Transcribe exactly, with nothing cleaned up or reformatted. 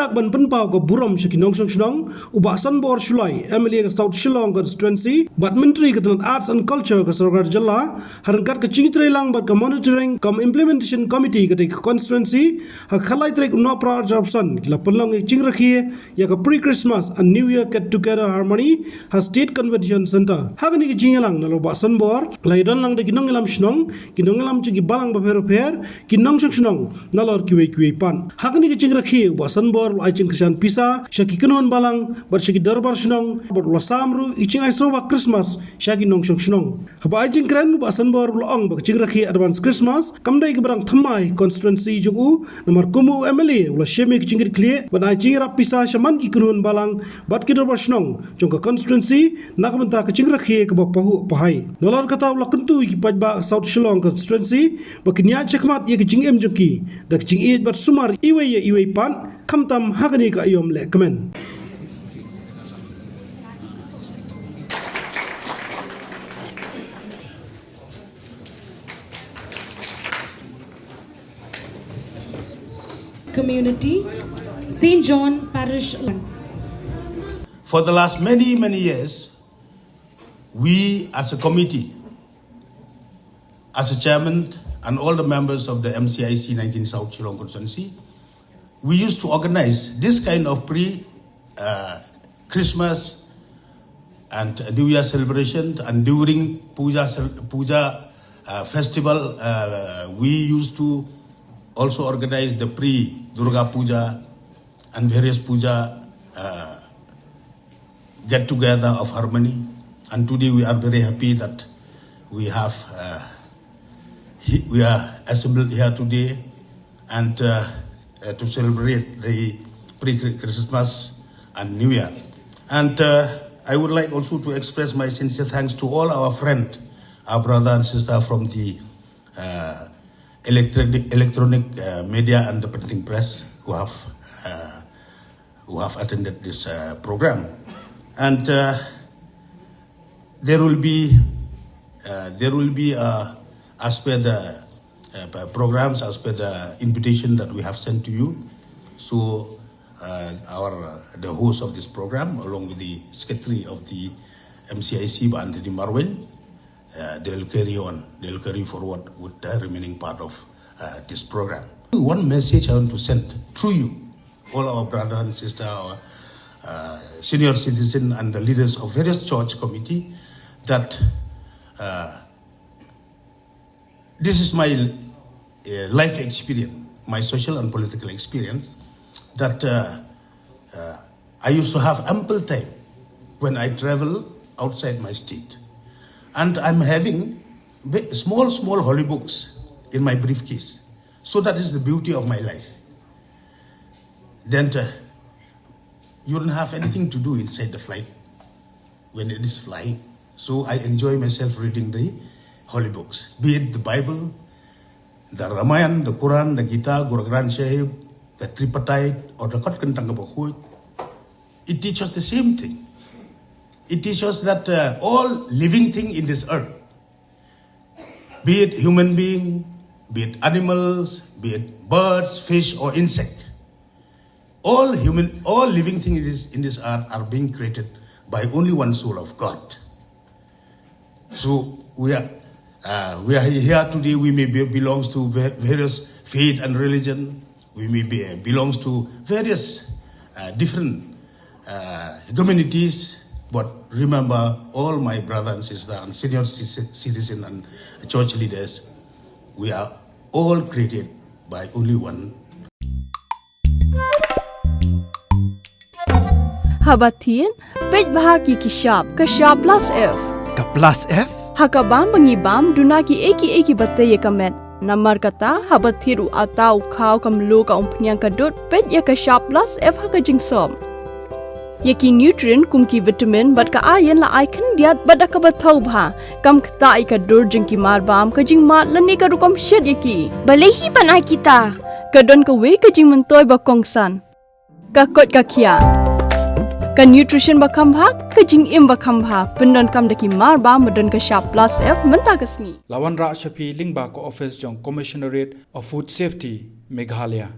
Dak ban pynpaw ka burom sha ki nongshong shnong, u Bah Sanbor Shullai, M L A ka South Shillong Constituency bad Myntri ka tnat Arts and Culture ka Sorkar Jylla, ha ryngkat ka jingtreilang bad ka Monitoring cum Implementation Committee ka dei ka constituency, ha ka lai tarik u Nohprah arhajar arphew san ki la pynlong ïa ka jingrakhe ïa ka Pre-Christmas and New Year Get Together Harmony ha State Convention Centre. Ha kane ka jingïalang nalor u Bah Sanbor la ïadon lang da ki nongïalam shnong, ki nongïalam jong ki balang bapher bapher, ki nongshong shnong nalor kiwei kiwei pat. Ha kane ka jingrakhe u Bah Sanbor u la ai jingkyrshan pisa sha ki kynhun balang bad sha ki dorbar shnong bad u la sam ruh ïa ka jingai sngewbha Christmas sha ki nongshong shnong. Haba ai jingkren u Bah Sanbor u la ong ba ka jingrakhe advance Christmas kam dei kaba dang thymmai constituency jong u, namar kum u M L A u la shim ïa ka jingkitkhlieh ban ai jingïarap pisa sha man ki kynhun balang bad ki dorbar shnong jong ka constituency na ka bynta ka jingrakhe kaba pahuh pahai. Nalor kata u la kyntu ïa ki paidbah South Shillong Constituency ba kin ïaid shakhmat ïa ka jingim jong ki da ka jingïeit bad sumar iwei ïa iwei pat, khamtam ha kane ka aïom lehkmen. Community, Saint John Parish. For the last many, many years, we as a committee, as a chairman, and all the members of the M C I C nineteen South Shillong Constituency, we used to organize this kind of pre, uh, Christmas and New Year celebration, and during puja cel-, puja, uh, festival, uh, we used to also organize the pre Durga Puja and various puja, uh, get together of harmony. And today we are very happy that we have, uh, he-, we are assembled here today and, uh, uh, to celebrate the pre-Christmas and New Year. And, uh, I would like also to express my sincere thanks to all our friend, our brother and sister from the, uh, electronic, electronic, uh, media and the printing press who have, uh, who have attended this, uh, program. And, uh, there will be, uh, there will be, uh, as per the, uh, p-, programs, as per the invitation that we have sent to you. So, uh, our, uh, the host of this program, along with the secretary of the M C I C, Bah Anthony Marwein, uh, they'll carry on, they'll carry forward with the remaining part of, uh, this program. One message I want to send through you, all our brother and sister, our, uh, senior citizen and the leaders of various church committee, that, uh, this is my, uh, life experience, my social and political experience, that, uh, uh, I used to have ample time when I travel outside my state. And I'm having bi-, small, small holy books in my briefcase. So that is the beauty of my life. Then, uh, you don't have anything to do inside the flight when it is flying. So I enjoy myself reading the holy books, be it the Bible, the Ramayana, the Quran, the Gita, Guru Granth Sahib, the Tripartite, or the Kot Khyntang Kaba Khuid. It teaches the same thing. It teaches that, uh, all living thing in this earth, be it human being, be it animals, be it birds, fish, or insect, all human, all living things in this, in this earth are being created by only one soul of God. So we are, uh, we are here today. We may be, belongs to va-, various faith and religion. We may be, belongs to various, uh, different, uh, communities. But remember, all my brother and sister and senior ci-, citizen and church leaders, we are all created by only one. Haba thied, peit bha ki ki shap, ka shap plus F. Ka plus F? Ha ka bam ba ngi bam, duna ki ei ki ei kiba tei ïa ka met. Namar kata, haba thied u atta, u khaw, ka mluh, ka umphniang, ka dud, peit ïa ka shap plus F ha ka jingsop. Ïa ki nutrient kum ki vitamin bad ka iron la ai khyndiat bad da kaba thaw bha. Kam ktah ïa ka dur jong ki mar bam, ka jingmad lane ka rukom shet ïa ki. Balei hi ban ai kita? Ka don kawei ka jingmyntoi ba kongsan. Ka koit ka khiah. Ka nutrition ba kham bha, ka jingim ba kham bha. Pyndonkam da ki mar bam ba don ka shap plus F mynta ka sngi. La wanrah sha phi lyngba ka office jong Commissionerate of Food Safety, Meghalaya.